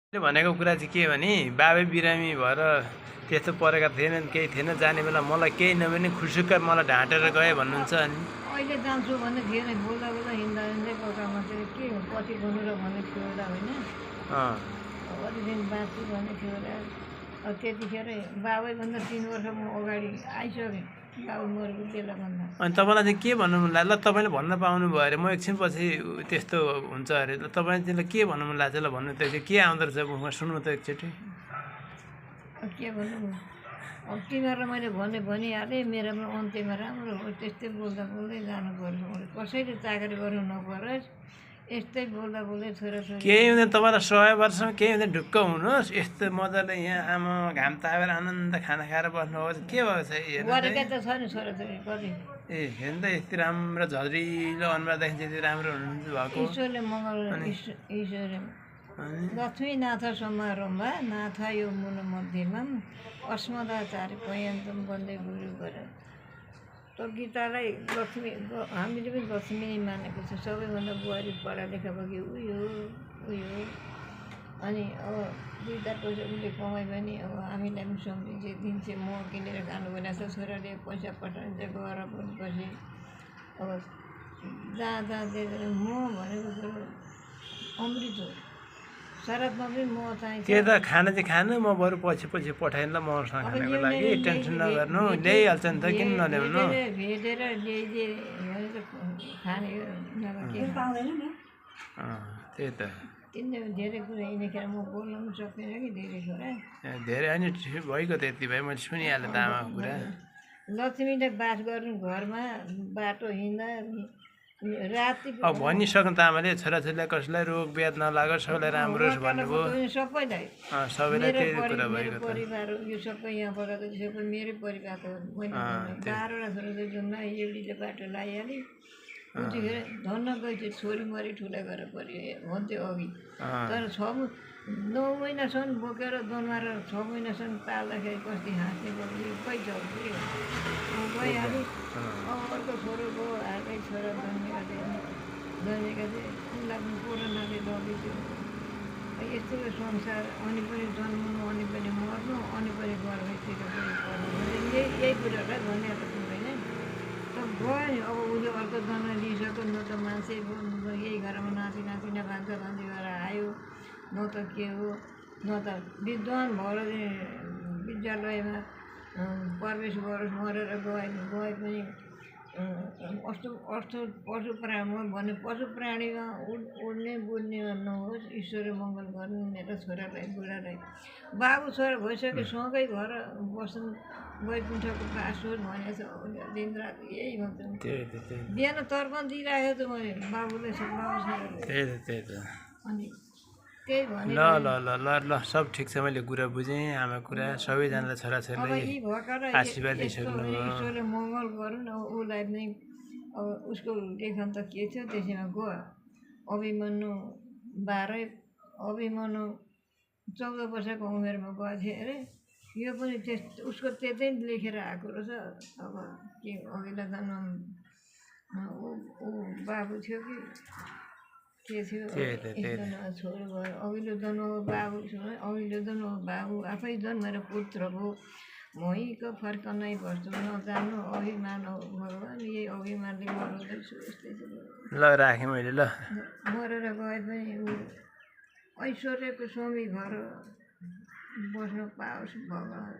मैले भनेको कुरा चाहिँ के भने बाबै बिरामी भएर त्यस्तो परेका थिएनन्, केही थिएन, जाने बेला मलाई केही नभने खुसुक्क मलाई ढाँटेर गए भन्नुहुन्छ। अनि अहिले जान्छु भने थिएन, बोल्दा बोल्दा हिँड्दा हिँड्दै पकामा चाहिँ के पछि गर्नु र भन्ने थियो होला होइन। अरू दिन बाँच्छु भन्ने थियो होला। त्यतिखेर बाबैभन्दा 3 वर्ष म अगाडि आइसकेँ, बाबु मरेको बेला भन्दा। अनि तपाईँलाई चाहिँ के भन्नु मन लाग्यो? ल तपाईँले भन्न पाउनु भयो अरे, म एकछिनपछि त्यस्तो हुन्छ अरे। ल तपाईँ त्यसलाई के भन्नु मन लाग्छ? ल भन्नु त, के आउँदो रहेछ मुखमा, सुन्नु त एकचोटि। के भन्नु, अब तिमीहरूलाई मैले भनिहालेँ, मेरोमा अन्त्यमा राम्रो हो, त्यस्तै बोल्दा बोल्दै जानु पर्छ। कसैले चाकरी गर्नु नपरोस्, यस्तै बोल्दा बोल्दै छोराछोरी केही हुँदैन, तपाईँलाई 100 वर्षमा केही हुँदैन, ढुक्क हुनुहोस्। यस्तो मजाले यहाँ आमा घाम तापेर आनन्द खाना खाएर बस्नुहोस्। के भएको छ गरेका त छ नि छोराछोरी कति। ए हेर्नु त, यति राम्रो झरिलो अनुहार देखिन्छ, यति राम्रो हुनुहुन्छ भएको। ईश्वरले मङ्गल ईश्वरले लक्ष्मीनाथ समारोहमा नाथ यो मुन मध्यमा अस्मदाचार्य पर्यन्तम वन्दे गुरु गर। त्यो गीतालाई लक्ष्मी, हामीले पनि लक्ष्मी नै मानेको छ। सबैभन्दा बुहारी पढालेखा भयो उयो। अनि अब 2-4 पैसा उसले कमाइ भने अब हामीलाई पनि सम्झिन्छ, दिन्छ। म किनेर खानु भनेको छ, छोराले पैसा पठाइन्छ, गएर पनि पछि अब जहाँ म भनेको कुरो अमृत हो। शरदमा पनि म चाहिँ के त खाना चाहिँ खानु, म बरु पछि पठाएन ल मसँग खानको लागि, टेन्सन नगर्नु, ल्याइहाल्छ नि त, किन नल्याउनु। भेटेर ल्याइदिए भने त खाने के पाउँदैन नि। त्यही त, तिनीहरू धेरै कुरा यिनीखेर म बोल्न पनि सक्दिनँ कि धेरै कुरा। धेरै होइन, भइगयो त यति भए, मैले सुनिहालेँ त आमाको कुरा। लक्ष्मीले बास गर्नु घरमा, बाटो हिँड्दा राति अब भनिसक्नु त आमाले, छोराछोरीलाई कसैलाई रोग ब्याध नलागोस्, सबैलाई राम्रो होस् भन्नुभयो। सबैलाई सबैलाई त्यही कुरा भएको त। परिवार यो सबै यहाँबाट त सबै मेरै परिवार त हो। मैले 12वटा छोराछोरी जम्मा एउटीले बाटो लगाइहालेँ। उतिखेर धन्न गई थियो, छोरी मरी ठुला गरेर पऱ्यो भन्थ्यो अघि। तर 9 महिनासम्म बोकेर दोनमार 6 महिनासम्म पाल्दाखेरि कति हाँस्ने बोल्यो, खै छ गइहालेँ। अब अर्को छोरो गयो, अर्कै छोरा जन्मेका थिए, उनलाई पनि कोरोनाले लगिदियो। यस्तो संसार, अनि पनि जन्मनु, अनि पनि मर्नु, अनि पनि गर्भतिर पनि पर्नु, यही कुराहरूलाई भन्ने त हुँदैन। गयो नि, अब उसले अर्को जन्म लिइसक्यो, न त मान्छे यही घरमा नाची नै भान्सा भान्जी गरेर आयो, न त के हो, न त विद्वान भएर विद्यालयमा प्रवेश गरोस्, मरेर गए पनि पशु प्राणी भने पशु प्राणीमा उड्ने बुझ्नेमा नहोस्, ईश्वरले मङ्गल गर्नु मेरो छोरालाई बुढालाई। बाबु छोरा भइसक्यो, सँगै घर बस्नु, वैकुण्ठको बास होस् भनेको छ। दिनरात यही भन्छ। बिहान तर्पण दिइराखेको छु मैले बाबुले, त्यही त। अनि त्यही भने ल सब ठिक छ, मैले कुरा बुझेँ आमा कुरा। सबैजनालाई छोराछोरीलाई आशीर्वाद दिइसक्नु। ईश्वरले मङ्गल गरून्। अब उसलाई पनि अब उसको लेखन त के थियो, त्यसैमा गयो। अभिमन्यु 14 वर्षको उमेरमा गएको थियो अरे। यो पनि उसको त्यतै लेखेर आएको रहेछ। अब के अघिल्लो जन्म ऊ बाबु थियो कि के थियो, छोरो भयो। अघिल्लो जन्मको बाबु थियो, अघिल्लो जन्मको बाबु आफै जन्मेर पुत्र भयो। महीको फर्कनै बस्छु नजान्नु, अभिमान हो भगवान्, यही अभिमानले मराउँदैछु। यस्तै ल राखेँ मैले। ल मरेर गए पनि ऊ ऐश्वर्यको स्वामी घर बस्न पाओस् भगवान्।